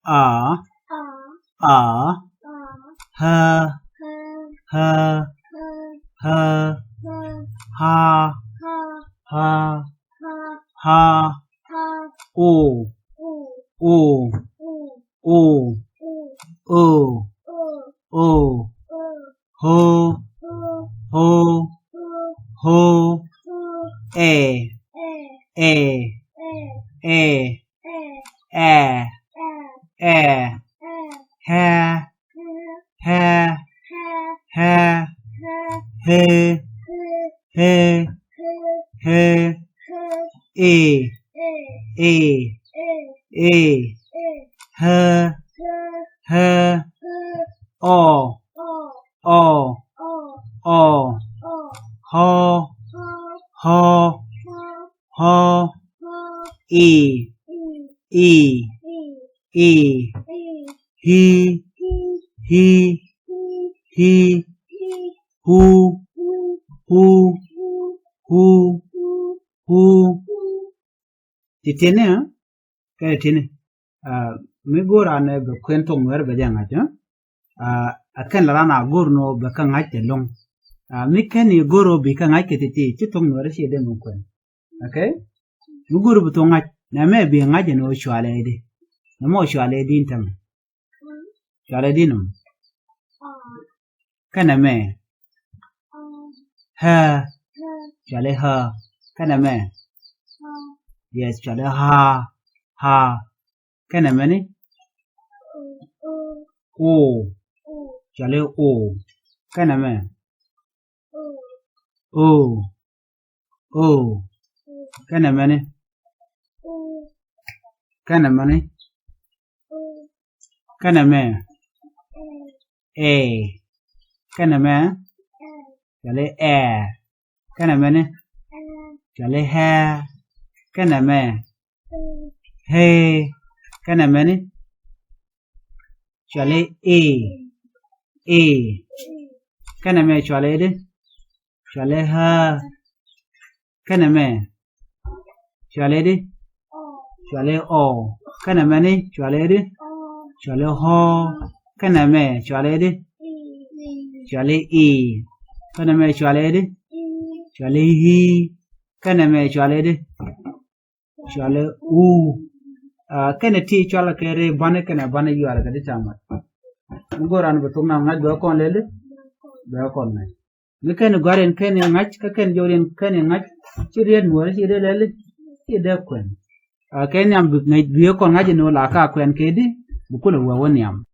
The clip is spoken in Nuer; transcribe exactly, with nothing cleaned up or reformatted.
A. A. Hä. Hä. Hä. Ha. Ha. O. O. O. O. O. O. Ho. Ho. Ho. Ɛ. Ɛ. Ɛ. Ɛ. Ɛ. Hɛ. Hɛ. Hɛ. Hɛ. Hɛ. Ɛ. Ɛ. Ɛ. Hä. Hä. Ɔ. Ɔ. Ɔ. Hɔ. Hɔ. Hɔ. Ɛ. Ɛ. Ɛ. Hi. Hi. Hi. Hu. Hu. Hu. Hu. Ti tieni, ɛ? Kɛ ti tieni. Mi go̱o̱r an bɛ kuɛn thok Nuɛr bɛ jɛ ŋa̱c, ɛ? A kɛn la ran a go̱o̱r nɔ bɛ kä ŋa̱c ɛlɔ̱ŋ. Mi kɛn i̱ go̱o̱r ɔ bi kä ŋa̱c kɛ ti ti, ci thok Nuɛr ci dee mi kuɛn. Okay? Mi go̱o̱r bi thok ŋa̱c, nɛ mɛ bi ŋa̱c ɛn ɣöö cualɛ di. Nɛ mɔ cualɛ di in tämɛ. Cualɛ di nɔ. Kɛnɛ mɛ. Hä. Cualɛ hä. Kɛnɛ mɛ. Yes, cualɛ ha. Ha. Kɛnɛ mɛ ni. O. Cualɛ o. Kɛnɛ mɛ. O. O. Kɛnɛ mɛ ni. Kɛnɛ mɛ ni. Kɛnɛ mɛ. Ɛ. Kɛnɛ mɛ. Cualɛ ɛ. Kɛnɛ mɛ ni. Cualɛ hɛ. Kɛnɛ mɛ. Hɛ. Kɛnɛ mɛ ni. Cualɛ ɛ. Ɛ. Kɛnɛ mɛ cualɛ di. Cualɛ hä. Kɛnɛ mɛ. Cualɛ di. Cualɛ ɔ. Kɛnɛ mɛ ni cualɛ di. Cualɛ hɔ. Kɛnɛ mɛ cualɛ di. Cualɛ i. Kɛnɛ mɛ cualɛ di. Cualɛ hi. Kɛnɛ mɛ cualɛ di. Cualɛ u. Kɛnɛ ti cualɛ kɛ ri bani kɛnɛ bani yualɛ kɛ di camat. Ni go̱o̱r an bɛ thok nam ŋa̱c bɛ kɔn lɛli. Bɛ kɔn ŋa̱c. Mi kɛn gɔ̱a̱r in kɛn in ŋa̱c kä kɛn jɔw in kɛn in ŋa̱c. Ci riet Nuɔri ci dee lɛli. Ci dee kuɛn. Kɛ nhiam bi ŋa̱c bi kɔn ŋa̱c in wä la ka kuɛn kɛ di. Bi kulɛ wä wä nhiam.